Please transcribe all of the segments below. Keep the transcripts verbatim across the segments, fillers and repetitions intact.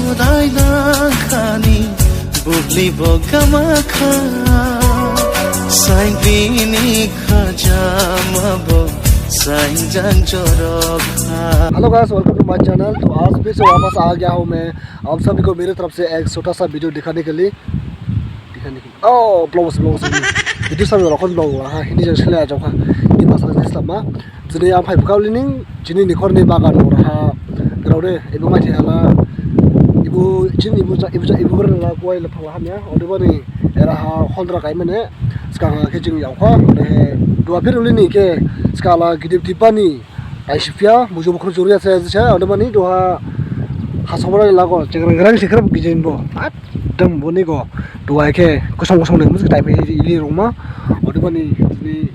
Daina khani bubli bo gamakha, sain bini khajama bo sain jang jorokha. Hello guys, welcome to my channel. तो आज फिर से वापस आ गया हूँ मैं आप सभी को मेरे तरफ से एक छोटा सा वीडियो दिखाने के लिए। दिखाने के लिए। Oh, blogs, blogs. Video sabi rokon blog ha, Hindi jang sele aja kha. Ini bahasa English lama. Jini ang phai bukau lining, jini nikhor ni bagan ora ha. Grau de, ibu mai thela. Ibu jini ibu ja ibu ja ibu ber la kuai le phala hamya. Odebani era ha hondra kai mane. Skang ha khe jing yau kha. Ode dua phir ulini khe skala gidip dipani. Ai sipia, bujo bukhro juriya se se, odebani duha hasobra lago, chegrang grang chegrang gijin bo. At dem boni go. Duha khe kosong kosong ne mus tai pe ili roma. Odebani ni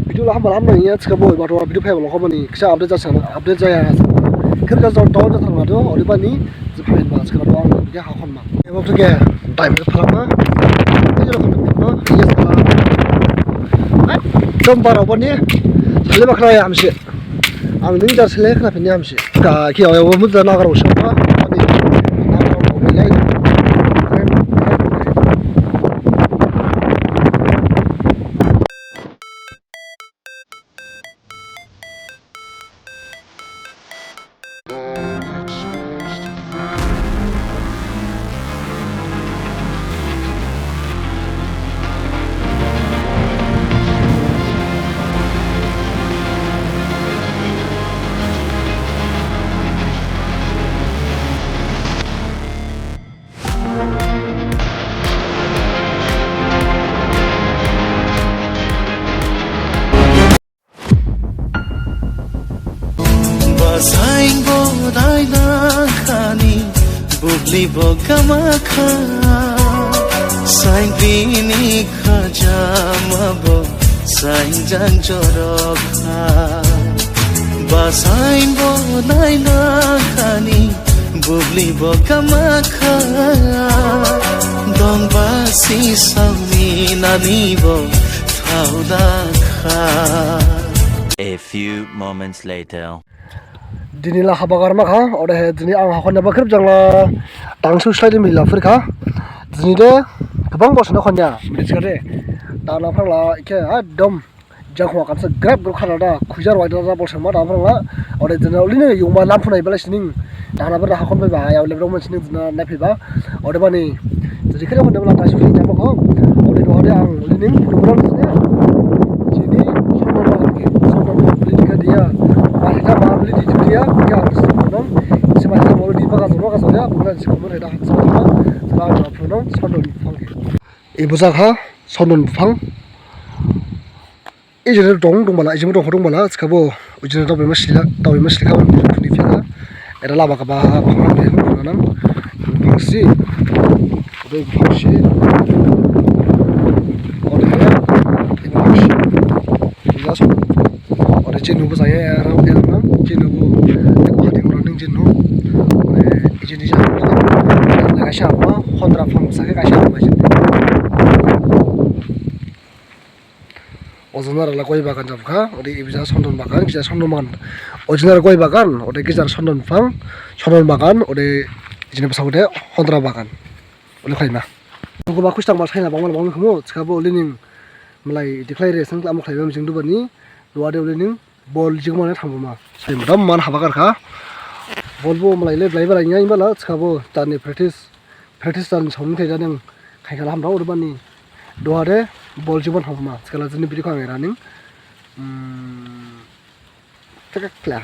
video la hamba lam nang ya, chika bo ba to video phai lo hobani. Kisa update ja sana, update ja ya. Kir ka jor to ja thang do, odebani. Jephain ba, sekarang doang, dia hakon ma. Ebo tu ke, time tu phalak ma. Ini lo khon ma, iya sekarang. Dom bara bani, sale bakra ya hamsi. Ang ning jar sale khna phini hamsi. Ka ki ayo bo mut nagar usha ma. Ani nagar usha ma. Basain bo daina khani bubli bo gamakha, sain bini khajama bo sain jang jorokha. Basain bo daina khani bubli bo gamakha, dong basi sauni nani bo A few moments later. Dini la haba garma kha, odehe dini ang hakon yaba khrip jangla tangsu slai de mila phir kha. Dini de gabang bosna khonya, bridge kha de. Dana phrang la ikhe ekdom jang khwa kansa grab grab khana da, khujar wai da da bolsa ma da phrang la. Ode dini ulini yungma lamphunai bala sining. Dana bra hakon phaiba, ya ulep rok mansi ning dina naiphaiba. Odebani, jadi kene hon debla tasu sing jama kho. Ode do ode ang lining program sini. Jini sondon bagan ke, sondon beli tiga dia. Masih sama beli di dia, ya harus sondon. Sima sima beli di bagas rumah kasar ya, bukan si komer dah sama sama. Sama ada pronom sondon bufang ke. Ibu zakha sondon bufang. Ijine dong dong bala, ijine dong dong bala, sikhabo ujine dong bema sila, dong bema sila kabo ni phila. Era laba kaba phang de phang nang, phang si, ode phang si, ode phang si, ode jinu bo saya era era nang, jinu bo, eko hati orang nang jinu, ode ijine jang, lega siapa, hondra phang sake kaisa apa jinte. Ojona rala goi bagan jabkha, ode ibija sondon bagan, kisa sondon bagan. Ojona goi bagan, ode kisa sondon phang, sondon bagan, ode jini basa ode hondra bagan. Ode khaina. Nunggu ba khustang ma saina bangmal bangmal khumu, sikhabo lining malai dikhlai re sang lamuk khlaiba mijing dubani, duade lining bol jigmane thangma. Sai mudam man haba garkha. Bol bo malai le blai balai nya imbala, sikhabo tani practice. Practice dan song thai dan khaikhala hamrao odebani. Duha de bol jibon hamma. Sikhala jini video khang era ning. Hmm. Thek thek kla.